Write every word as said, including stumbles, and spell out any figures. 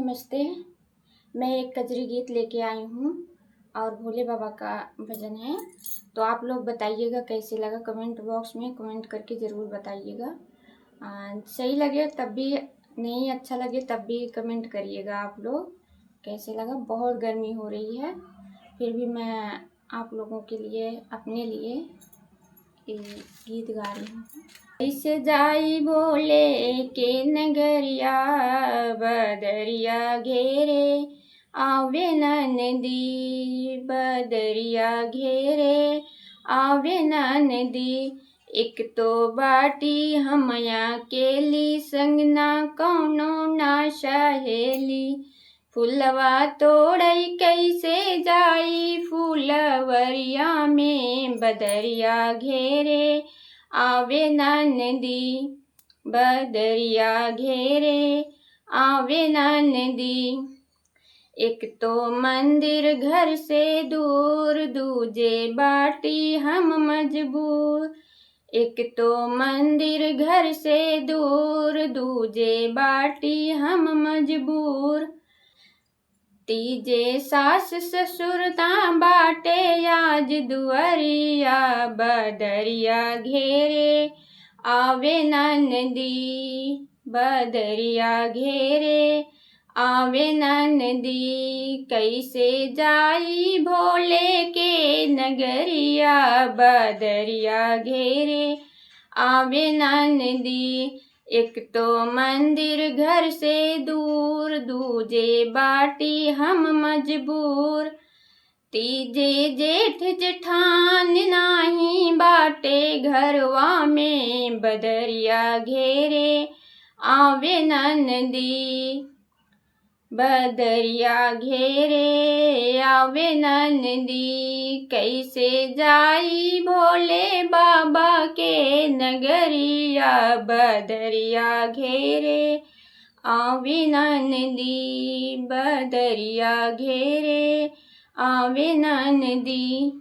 नमस्ते, मैं एक कजरी गीत लेके आई हूँ और भोले बाबा का भजन है। तो आप लोग बताइएगा कैसे लगा, कमेंट बॉक्स में कमेंट करके ज़रूर बताइएगा। आ, सही लगे तब भी, नहीं अच्छा लगे तब भी कमेंट करिएगा आप लोग कैसे लगा। बहुत गर्मी हो रही है, फिर भी मैं आप लोगों के लिए, अपने लिए ये गीत गा रही हूँ। कैसे जाई भोले के नगरिया, बदरिया घेरे आवे ननदी, बदरिया घेरे आवे ननदी। एक तो बाटी हम अकेली, संग ना कौनो ना सहेली। फुलवा तोड़ई कैसे जाई फुलवरिया में, बदरिया घेरे आवे ननदी, बदरिया घेरे आवे ननदी। एक तो मंदिर घर से दूर, दूजे बाटी हम मजबूर। एक तो मंदिर घर से दूर, दूजे बाटी हम मजबूर। तीजे सास ससुर ता बाटे आज दुआरिया, बदरिया घेरे आवे ननदी, बदरिया घेरे आवे ननदी। कैसे जाई भोले के नगरिया, बदरिया घेरे आवे ननदी। एक तो मंदिर घर से दूर, दूजे बाटी हम मजबूर। तीजे जेठ जेठान नाही बाटे घरवा में, बदरिया घेरे आवे ननदी, बदरिया घेरे आवे ननदी। कैसे जाई भोले बाबा के नगरिया, बदरिया घेरे आवे ननदी, बदरिया घेरे आवे ननदी।